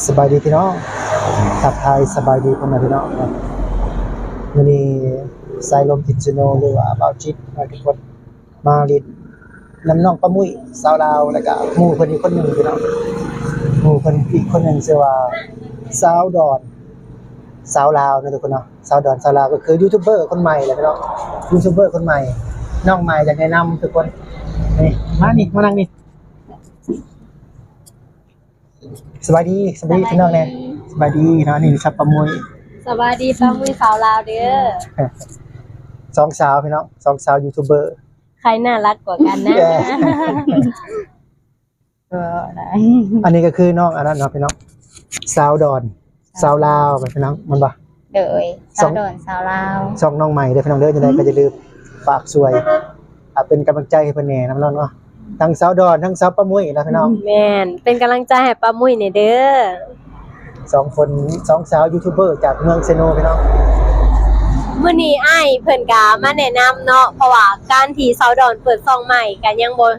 ສະບາຍດີພີ່ນ້ອງ ທັກທາຍສະບາຍດີພໍ່ແມ່ພີ່ນ້ອງເນາະ. ມື້ນີ້ສາຍລົມທິນເຊໂນ ຫຼືວ່າບ່າວຈິດ ມາກັບຄົນ ມາຫຼິ້ນນຳນ້ອງປ້າມຸ້ຍ ສາວລາວ ແລ້ວກະໝູ່ເພິ່ນອີກຄົນໜຶ່ງພີ່ນ້ອງ. ໝູ່ເພິ່ນອີກຄົນໜຶ່ງຊື່ວ່າ ສາວດອນ ສາວລາວເນາະທຸກຄົນເນາະ. ສາວດອນ ສາວລາວ ກໍຄືຢູທູບເບີຄົນໃໝ່ແຫຼະພີ່ນ້ອງ. ຢູທູບເບີຄົນໃໝ່ ນ້ອງໃໝ່ ຢາກແນະນຳທຸກຄົນ. ນີ້ ມານີ້ ມານັ່ງນີ້. ສະບາຍດີ ສະບາຍດີພີ່ນ້ອງແດ່. ສະບາຍດີເນາະ. ນີ້ ສາວປ້າມຸ້ຍ. ສະບາຍດີປ້າມຸ້ຍສາວລາວເດີ. ສອງສາວພີ່ນ້ອງ ສອງສາວຢູທູບເບີ ໃຄໜ້າລັກກວ່າກັນນະ. ເອີ ອັນນີ້ກໍຄືນ້ອງອັນນັ້ນເນາະພີ່ນ້ອງ ສາວດອນ ສາວລາວ ແມ່ນພີ່ນ້ອງ ແມ່ນບໍ່? ໂດຍ ສອງ ສາວດອນ ສາວລາວ ຊ່ອງນ້ອງໃໝ່ເດີພີ່ນ້ອງເດີ. ຈັ່ງໃດກໍຢ່າລືມຝາກຊ່ວຍ ອ່າ ເປັນກຳລັງໃຈໃຫ້ເພິ່ນແດ່ນຳເນາະ. ທັງສາວດອນ ທັງສາວປ້າມຸ້ຍນະພີ່ນ້ອງ. ແມ່ນ ເປັນກຳລັງໃຈໃຫ້ປ້າມຸ້ຍແດ່ເດີ. ສອງຄົນ ສອງສາວຢູທູບເບີຈາກເມືອງເຊໂນພີ່ນ້ອງ. ມື້ນີ້ອ້າຍເພິ່ນກະມາແນະນຳເນາະ ເພາະວ່າການທີ່ສາວດອນເປີດຊ່ອງໃໝ່ກະຍັງບໍ່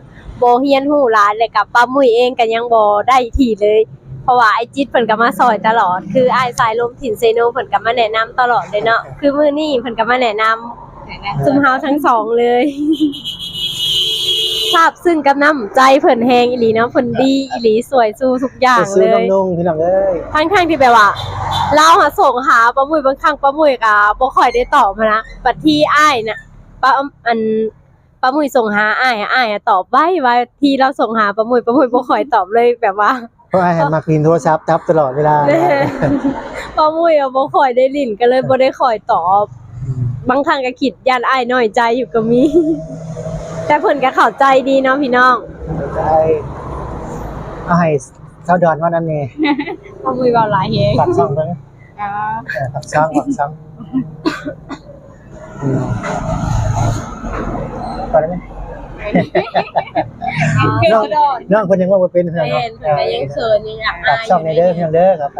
ບໍ່ຮຽນຮູ້ຫຼາຍ ແລະກະປ້າມຸ້ຍເອງກະຍັງບໍ່ໄດ້ທີ່ເລີຍ ເພາະວ່າອ້າຍຈິດເພິ່ນກະມາຊ່ອຍຕະຫຼອດ ຄືອ້າຍສາຍລົມຖິ່ນເຊໂນ ເພິ່ນກະມາແນະນຳຕະຫຼອດເລີຍເນາະ. ຄືມື້ນີ້ເພິ່ນກະມາແນະນຳ ແນະນຳ ຊຸມເຮົາທັງສອງເລີຍ. ຊາບຊຶ້ງກັບນ້ຳໃຈເພິ່ນແຮງອີ່ຫຼີເນາະ ເພິ່ນດີອີ່ຫຼີ ຊ່ວຍຊູທຸກຢ່າງເລີຍ ຊ່ວຍນ້ອງໆ ພີ່ນ້ອງເອີຍ. ທັງໆທີ່ແບບວ່າລາວຫາສົ່ງຫາປ້າມຸ້ຍ ບາງຄັ້ງປ້າມຸ້ຍກະບໍ່ຄ່ອຍໄດ້ຕອບຫັ້ນນະ ບັດທີອ້າຍນະ ປ້າ ອັນ ປ້າມຸ້ຍສົ່ງຫາອ້າຍ ອ້າຍອະຕອບໄວໆ ທີ່ລາວສົ່ງຫາປ້າມຸ້ຍ ປ້າມຸ້ຍບໍ່ຄ່ອຍຕອບເລີຍ ແບບວ່າ ເພາະອ້າຍມັກຫຼິ້ນໂທລະສັບຈັບຕະຫຼອດເວລາ. ແມ່ນ ປ້າມຸ້ຍອະບໍ່ຄ່ອຍໄດ້ຫຼິ້ນ ກໍເລີຍບໍ່ໄດ້ຄ່ອຍຕອບ. ອືມ ບາງຄັ້ງກໍຄິດຢ້ານອ້າຍນ້ອຍໃຈຢູ່ກໍມີ ແຕ່ເພິ່ນກໍເຂົ້າໃຈດີເນາະພີ່ນ້ອງ. ເຂົ້າໃຈ. ເອົາໃຫ້ສາວດອນເວົ້ານຳແດ່. ປ້າມຸ້ຍເວົ້າຫຼາຍແຮງ. ຝາກຊ່ອງເບິ່ງ. ອໍ ເອີ ປາກຊ່ອງ ປາກຊ່ອງ ອືມ ໄປໄດ້ໄໝ? ນ້ອງ ນ້ອງເພິ່ນຍັງເວົ້າບໍ່ເປັນເນາະ. ແມ່ນ ເພິ່ນກໍຍັງເຂີນ ຍັງອັບອາຍ. ຝາກຊ່ອງແດ່ເດີ ພີ່ນ້ອງເດີ. ເຂົ້າໄປ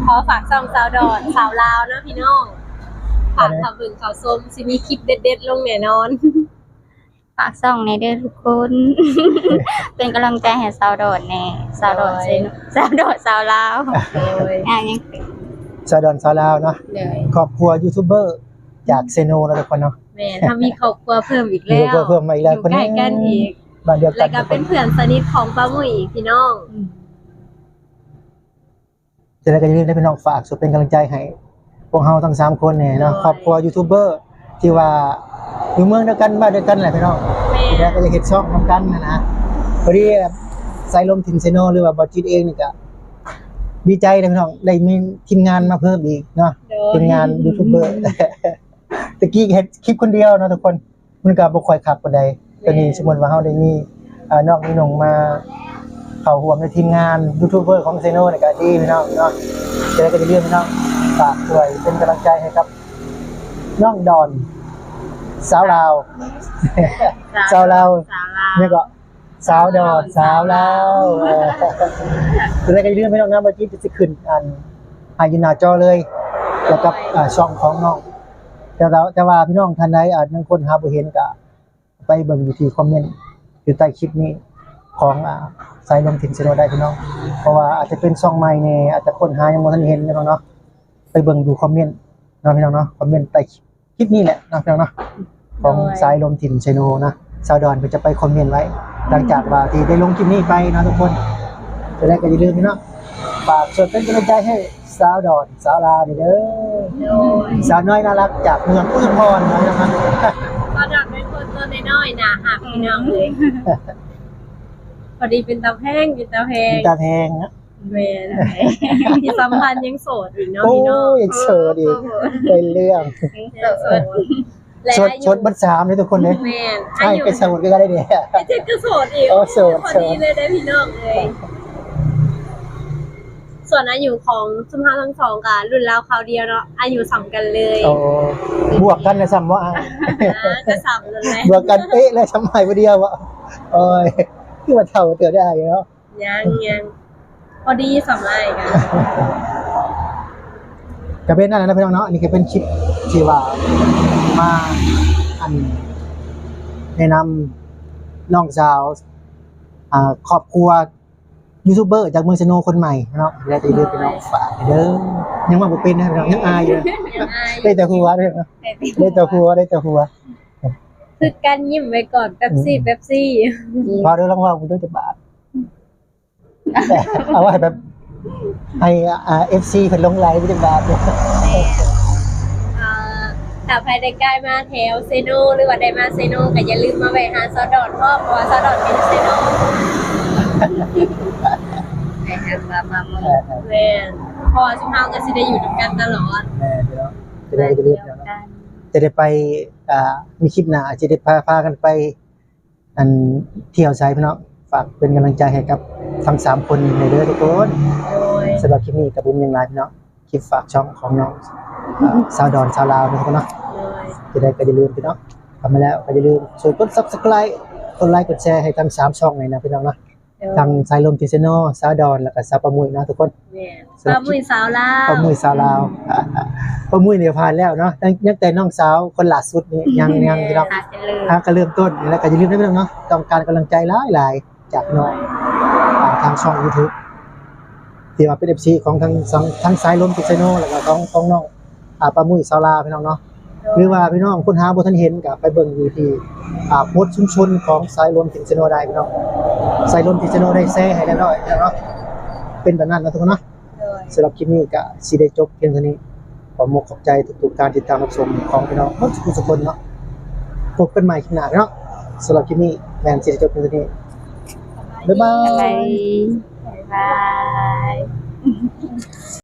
ຂໍຝາກຊ່ອງສາວດອນ ສາວລາວເນາະພີ່ນ້ອງ. ຝາກເຂົ້າເບິ່ງເຂົ້າຊົມ ຊິມີຄລິບເດັດໆລົງແນ່ນອນ. ຝາກຊ່ອງແດ່ເດີທຸກຄົນ ເປັນກຳລັງໃຈໃຫ້ສາວດອນແດ່ ສາວດອນເຊໂນ ສາວດອນສາວລາວ. ໂດຍ ອ່າ ຍັງ ສາວດອນສາວລາວເນາະ. ໂດຍ ຄອບຄົວຢູທູບເບີຈາກເຊໂນເນາະທຸກຄົນເນາະ. ແມ່ນ ຖ້າມີຄອບຄົວເພີ່ມອີກແລ້ວ ມີຄອບຄົວເພີ່ມມາອີກແລ້ວ ຢູ່ໃກ້ກັນອີກ ບ້ານດຽວກັນ ແລ້ວກໍເປັນເພື່ອນສະໜິດຂອງປ້າມຸ້ຍອີກ ພີ່ນ້ອງ. ອືມ ຈັ່ງໃດກໍຢ່າລືມເດີພີ່ນ້ອງ ຝາກຊ່ວຍເປັນກຳລັງໃຈໃຫ້ພວກເຮົາທັງສາມຄົນແດ່ເນາະ. ໂດຍ ຄອບຄົວຢູທູບເບີທີ່ວ່າຢູ່ເມືອງດຽວກັນ ບ້ານດຽວກັນແຫຼະພີ່ນ້ອງ. ແມ່ນ ທີ່ແທ້ກໍຢາກເຮັດຊ່ອງນຳກັນຫັ້ນນະ. ພໍດີສາຍລົມຖິ່ນເຊໂນ ຫຼືວ່າບ່າວຈິດເອງນີ້ກໍດີໃຈເດ້ພີ່ນ້ອງ ໄດ້ມີທີມງານມາເພີ່ມອີກເນາະ. ໂດຍ ທີມງານຢູທູບເບີ ແຕ່ກີ້ເຮັດຄລິບຄົນດຽວເນາະທຸກຄົນ. ມັນກໍບໍ່ຄ່ອຍຄັກປານໃດ. ແມ່ນ ຕອນນີ້ສົມມຸດວ່າເຮົາໄດ້ມີ ເອີ ນ້ອງມີໜຸ່ງມາເຂົ້າຮ່ວມໃນທີມງານຢູທູບເບີຂອງເຊໂນນີ້ກໍດີພີ່ນ້ອງເນາະ. ຈັ່ງໃດກໍຢ່າລືມພີ່ນ້ອງ ຝາກຊ່ວຍເປັນກຳລັງໃຈໃຫ້ກັບນ້ອງດອນ ສາວລາວ ສາວ ສາວລາວ ສາວລາວ ແມ່ນກໍ ສາວດອນ ສາວລາວ ສາວລາວ ເອີ ຈັ່ງໃດກໍຢ່າລືມພີ່ນ້ອງນະ ວ່າຈິດຈະຊິຂຶ້ນ ອັນ ໃຫ້ຢູ່ໜ້າຈໍເລີຍ ກ່ຽວກັບ ເອີ ຊ່ອງຂອງນ້ອງ. ແຕ່ວ່າ ແຕ່ວ່າພີ່ນ້ອງທ່ານໃດ ອາດຍັງຄົ້ນຫາບໍ່ເຫັນ ກໍໄປເບິ່ງຢູ່ທີ່ຄອມເມັນຢູ່ໃຕ້ຄລິບນີ້ຂອງ ອາ ສາຍລົມຖິ່ນເຊໂນໄດ້ພີ່ນ້ອງ. ເພາະວ່າອາດຈະເປັນຊ່ອງໃໝ່ແດ່ ອາດຈະຄົ້ນຫາຍັງບໍ່ທັນເຫັນພີ່ນ້ອງເນາະ. ໄປເບິ່ງຢູ່ຄອມເມັນເນາະພີ່ນ້ອງເນາະ ຄອມເມັນໃຕ້ຄລິບນີ້ແຫຼະເນາະພີ່ນ້ອງເນາະ ຂອງ ໂດຍ ສາຍລົມຖິ່ນເຊໂນນະ. ສາວດອນເພິ່ນຈະໄປຄອມເມັນໄວ້ ຫຼັງຈາກວ່າທີ່ໄດ້ລົງຄລິບນີ້ໄປເນາະທຸກຄົນ. ຈັ່ງໃດກໍຢ່າລືມພີ່ນ້ອງ ຝາກຊ່ວຍເປັນກຳລັງໃຈໃຫ້ ສາວດອນ ສາວລາວນີ້ເດີ. ໂດຍ ສາວນ້ອຍໜ້າຮັກຈາກເມືອງອຸທຸມພອນເນາະ. ສາວດອນເປັນຄົນຕົວນ້ອຍໆໜ້າຮັກພີ່ນ້ອງເອີຍ. ພໍດີເປັນຕາແພງ ເປັນຕາແພງ ເປັນຕາແພງເນາະ. ແມ່ນ ທີ່ສຳຄັນຍັງໂສດອີກເນາະ ໂອ້ ພີ່ນ້ອງ ຍັງໂສດອີກ ໂອ້ໂຫ ໄດ້ເລື່ອງ ຍັງໂສດ ແລະ ໂສດ ອາຍຸ ໂສດບັດສາມເດ້ທຸກຄົນເດ້. ແມ່ນ ອາຍຸ ອ້າຍກໍໂສດຄືກັນເດ້. ເຈັດກໍໂສດອີກ. ໂອ້ ໂສດ ພໍດີເລີຍເດ້ພີ່ນ້ອງເອີຍ. ສ່ວນອາຍຸຂອງຊຸມເຮົາທັງສອງກໍລຸ້ນລາວຄາວດຽວເນາະ ອາຍຸສ່ຳກັນເລີຍ. ໂອ້ ບວກກັນນະສ່ຳບໍ່ອ້າຍ? ອ່າ ກໍສ່ຳນັ້ນແຫຼະ ບວກກັນເປະເລີຍ ສ່ຳອ້າຍຜູ້ດຽວບໍ່? ໂອ້ຍ ຄືວ່າເຖົ້າເຕີບໄດ້ເນາະ. ຍັງ ຍັງ ພໍດີສ່ຳອ້າຍກະ ກະເປັນອັນນັ້ນນະພີ່ນ້ອງເນາະ. ອັນນີ້ກະເປັນຄລິບທີ່ວ່າມາ ອັນ ແນະນຳນ້ອງສາວ ອ່າ ຄອບຄົວ ຢູທູບເບີຈາກເມືອງເຊໂນຄົນໃໝ່ເນາະ ແລ້ວກໍຢ່າລືມພີ່ນ້ອງຝາກເດີ ຍັງເວົ້າບໍ່ເປັນເດີພີ່ນ້ອງ ຍັງອາຍຢູ່ ຍັງອາຍ ໄດ້ແຕ່ຫົວເດີ ໄດ້ແຕ່ຫົວ ໄດ້ແຕ່ຫົວ ຄືກັນ ຍິ້ມໄວ້ກ່ອນ ເປັບຊີ ເປັບຊີ ເວົ້າເດີ ລອງເວົ້າເບິ່ງເດີ ຈັກບາດ ເອົາໄວ້ແບບ ໃຫ້ ອ່າ ເອັຟຊີ ເພິ່ນຫຼົງໄຫຼໄປຈັກບາດ ແມ່ນ ອ່າ ຖ້າໃຜໄດ້ກາຍມາແຖວເຊໂນ ຫຼືວ່າໄດ້ມາເຊໂນ ກໍຢ່າລືມມາແວະຫາສາວດອນເນາະ ເພາະວ່າສາວດອນເປັນເຊໂນ ແມ່ນ ເພາະວ່າຊຸມເຮົາກໍຊິໄດ້ຢູ່ນຳກັນຕະຫຼອດ ແມ່ນເນາະ ຈະໄດ້ໄປ ອ່າ ມີຄລິບໜ້າ ຊິໄດ້ພາ ພາກັນໄປ ອັນ ທ່ຽວໃສພີ່ນ້ອງ ຝາກເປັນກຳລັງໃຈໃຫ້ກັບທັງສາມຄົນນີ້ເດີທຸກຄົນ ໂດຍ ສຳລັບຄລິບນີ້ກໍບໍ່ມີຫຍັງຫຼາຍພີ່ນ້ອງ ຄລິບຝາກຊ່ອງຂອງນ້ອງ ອ່າ ສາວດອນສາວລາວເນາະທຸກຄົນເນາະ ໂດຍ ຈະໄດ້ກໍຢ່າລືມພີ່ນ້ອງ ເຂົ້າມາແລ້ວກໍຢ່າລືມຊ່ວຍກົດ Subscribe ກົດໄລ ກົດແຊ ໃຫ້ທັງສາມຊ່ອງນີ້ນະພີ່ນ້ອງເນາະ ໂດຍ ທັງສາຍລົມທີ່ເຊໂນ ສາວດອນ ແລ້ວກໍສາວປາມຸ້ຍເນາະທຸກຄົນ ແມ່ນ ສຳລັບ ປາມຸ້ຍສາວລາວ ປາມຸ້ຍສາວລາວ ປາມຸ້ຍນີ້ຜ່ານແລ້ວເນາະ ຍັງ ຍັງແຕ່ນ້ອງສາວຄົນລ່າສຸດນີ້ ຍັງ ຍັງພີ່ນ້ອງ ຫາກັນເລີ່ມ ຫາກັນເລີ່ມຕົ້ນ ແລ້ວກໍຢ່າລືມເດີພີ່ນ້ອງເນາະ ຕ້ອງການກຳລັງໃຈຫຼາຍໆ ຈາກນ້ອງ ອ່າ ທາງຊ່ອງຢູທູບ ທີ່ວ່າເປັນເອັຟຊີຂອງທັງ ທັງສາຍລົມທີ່ເຊໂນ ແລ້ວກໍຂອງ ຂອງນ້ອງ ອ່າ ປາມຸ້ຍສາວລາວ ພີ່ນ້ອງເນາະ ໂດຍ ຫຼືວ່າພີ່ນ້ອງຄົ້ນຫາບໍ່ທັນເຫັນ ກໍໄປເບິ່ງຢູ່ທີ່ ອ່າ ໂພສຊຸມຊົນຂອງສາຍລົມທີ່ເຊໂນໄດ້ພີ່ນ້ອງ ສາຍລົມທີ່ເຊໂນໄດ້ແຊໃຫ້ຮຽບຮ້ອຍພີ່ນ້ອງເນາະ ເປັນແບບນັ້ນເນາະທຸກຄົນເນາະ ໂດຍ ສຳລັບຄລິບນີ້ກໍຊິໄດ້ຈົບພຽງເທົ່ານີ້ ຂໍຂອບອົກຂອບໃຈທຸກໆການຕິດຕາມຮັບຊົມຂອງພີ່ນ້ອງເບິດທຸກໆຄົນເນາະ ພົບກັນໃໝ່ຄລິບໜ້າເນາະ ສຳລັບຄລິບນີ້ແມ່ນຊິໄດ້ຈົບພຽງເທົ່ານີ້ ບາຍບາຍ ບາຍບາຍ.